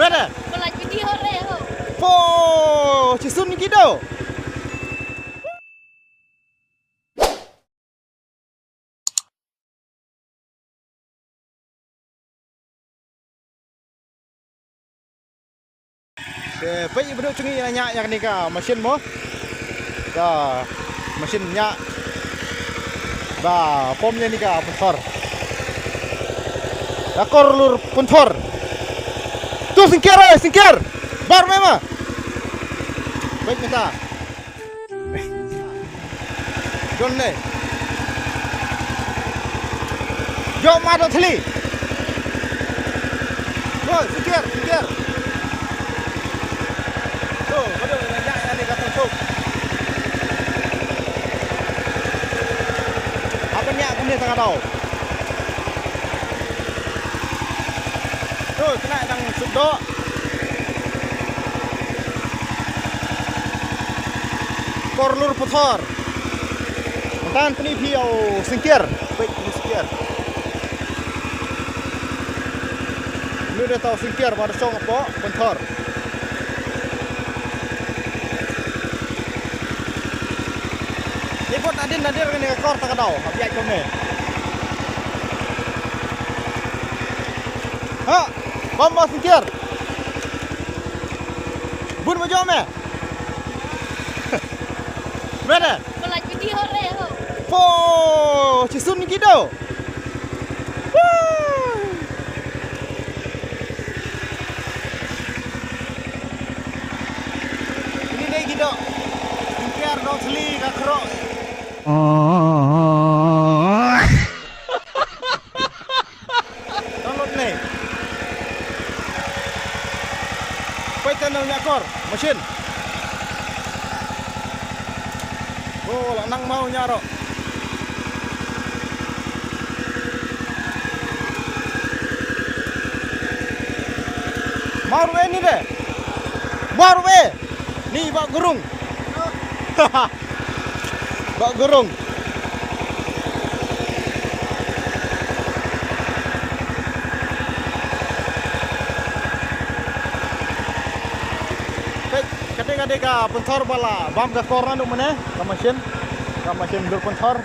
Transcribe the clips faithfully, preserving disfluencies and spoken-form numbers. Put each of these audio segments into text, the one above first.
Ada. Pelaj video re ho. Po, chisun ni kido. Te pei ba duk chungi ïa nya ïa kane ka machine mo. Ka machine nya. Ba pom ïa ni ka pynthor. Ka kor lur pynthor. Tu singkiar ai singkiar. Bar mema. Pei mynta. Don ne. Yo ma do thli. Oi, singkiar, singkiar. To, kado na nya ïa ni ka tong suk. Apa nya kumne tang dau. To, kena dang suk do. Kor lur pynthor. Mynta pyni phi ïa u singkiar. Peit u singkiar. Mynta tau singkiar ba da shong hapoh pynthor. Ïa bud nadien nadien kane ka kor ta ka dau. Hap ïaid kumne. Ha, bam ba singkiar. Bun ba jom eh. Mana? Pelaj video re ho. Po, chisun ni kido. Woo. Ini dei kido. Singkiar dong sli ka kro. Download ne. Peit tang ïa kor machine. Oh, la nang mau nya ro. Mau ruwe ni de. Mau ruwe. Ni ba gurung. Ba gurung. Kate kate ka pynthor ba la bam ka kor na nuk mane ka machine. Ka machine dur pynthor.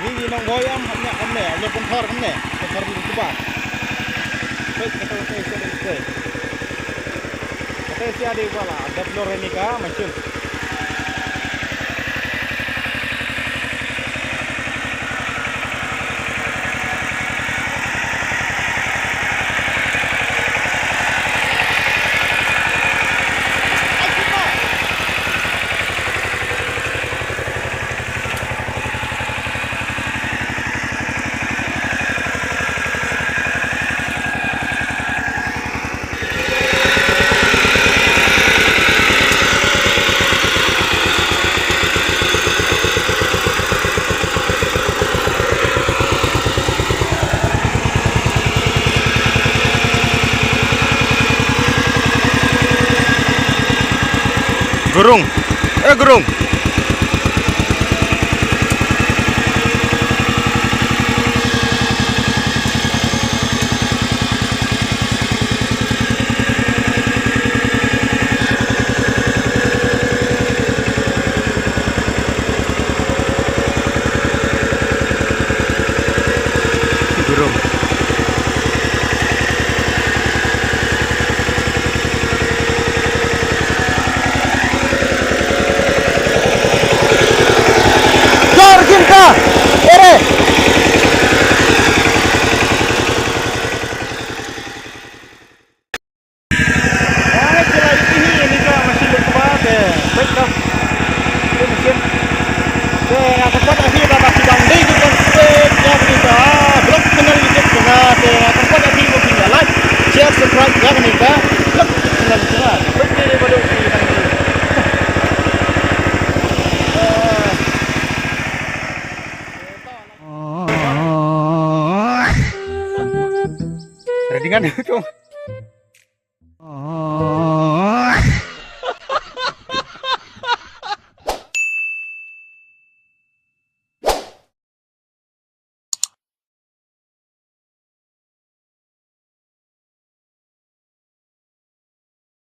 Ngi ngi nong boyam hap nya kamne, ap le pynthor kamne, pynthor ni kuba. Peit kata kata sia dei kata. Kata sia dei bala, dap lor ni ka machine. Gurung. Eh, gurung. Gurung. Kan tu.